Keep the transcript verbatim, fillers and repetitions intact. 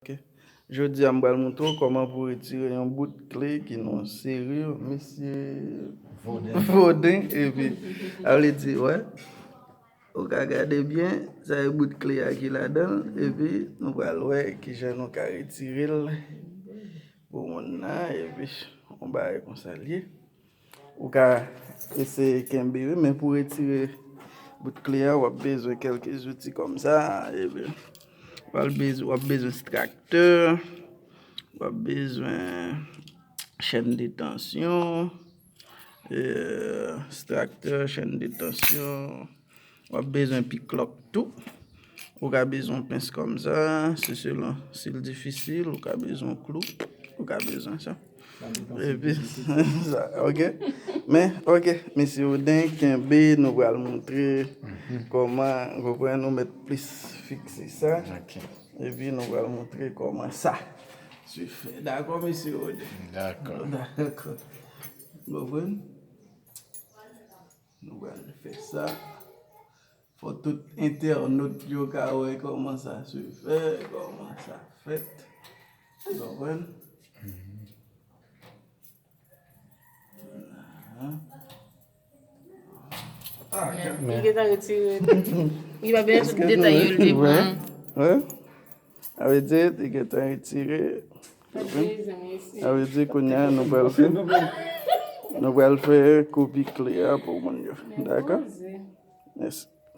Ok. Jodi a, m pral montre w kòman pou retire yon bout kle ki nan seri mesye Voden, epi, sa vle di, wè, ou ka gade byen, sa e bout kle a ki ladan l, epi nou pral wè kijan nou ka retire l pou moun nan, epi yon bagay konsa l ye. Ou ka eseye kenbe wi, men pou retire bout kle a, w ap bezwen kèlke zouti kòm sa, epi w ap bezwen, w ap bezwen estraktè, w ap bezwen chèn de tansyon, eh, estraktè, chèn de tansyon, w ap bezwen piklòk tou. Ou ka bezwen pens kòm sa, se selon si l difisil, ou ka bezwen klou, ou ka bezwen sa. Epi, sa, ok. Men, ok, mesye Oden, kenbe, nou pral montre kòman, ou konprann, nou mèt plis fikse sa. Ok. Epi, nou pral montre kòman sa se fè. Dakò, mesye Oden? Dakò. Dakò. Ou konprann? Nou pral fè sa. Fò tout entènot yo ka wè kòman sa se fè, kòman sa fèt. Ou konprann? Aha. Ah, men li gentan retire. Li pa bezwen tout detay yo, li te pran. Wè. Sa vle di, li gentan retire. Sa vle di, kounye a, nou pral fè, nou pral fè kopi kle a pou moun yo. Dakò? Mèsi.